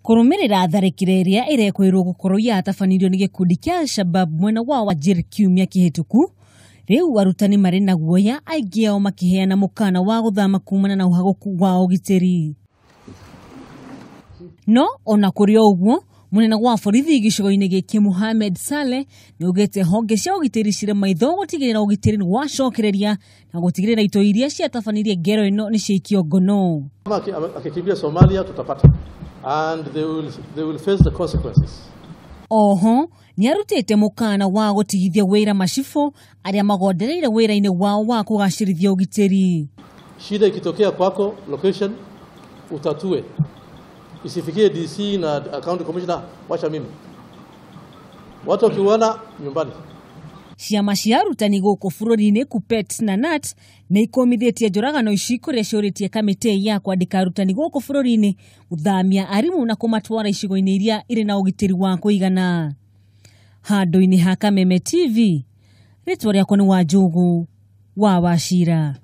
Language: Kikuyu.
Kũrũmĩrĩra tharĩkĩra ĩrĩa ĩrekũĩrwo gũkorwo yatabanirio nĩ gĩkundi kĩa Al-Shabab mwena wa Wajir kiumia kĩhĩtũku, rĩu arutani marĩ na guoya, aingĩ ao makĩheana mũkana wa gũthama kumana na ũhagũku wa ũgitĩri. No ona kũrĩ o ũguo, mũnene wa borithi gĩcigo-inĩ gĩkĩ Mohamed Saleh nĩaugĩte honge cia ũgitĩri cirĩ maitho gũtigĩrĩra ũgitĩri nĩ wacokereria na gũtigĩrĩra itoi iria ciatabanirie ngero ĩno nĩ ciaikio ngono. Kama akikimbia Somalia tutapata and they will face the consequences. Oho nĩarutĩte mũkana wa gũtigithia wĩra macibũ arĩa magondereire wĩra-inĩ wao wa kũgacĩrithia ũgitĩri. Shida ikitokea kwako location utatue, isifikie DC na county commissioner. Wacha mimi, watu wakiuana nyumbani. Ciama cia arutani gũkũ bũrũri-inĩ KUPPET na KNUT nĩ ikũmithĩtie njũragano ici kũrĩa ciũrĩtie kamĩtĩ ya kwandĩka arutani gũkũ bũrũri-inĩ gũthamia arimũ na kũmatwara icigo-inĩ iria irĩ na ũgitĩri wa kũigana. Handũ-inĩ ha Kameme TV, rĩtwa rĩakwa nĩ Wanjũgũ wa Wachira.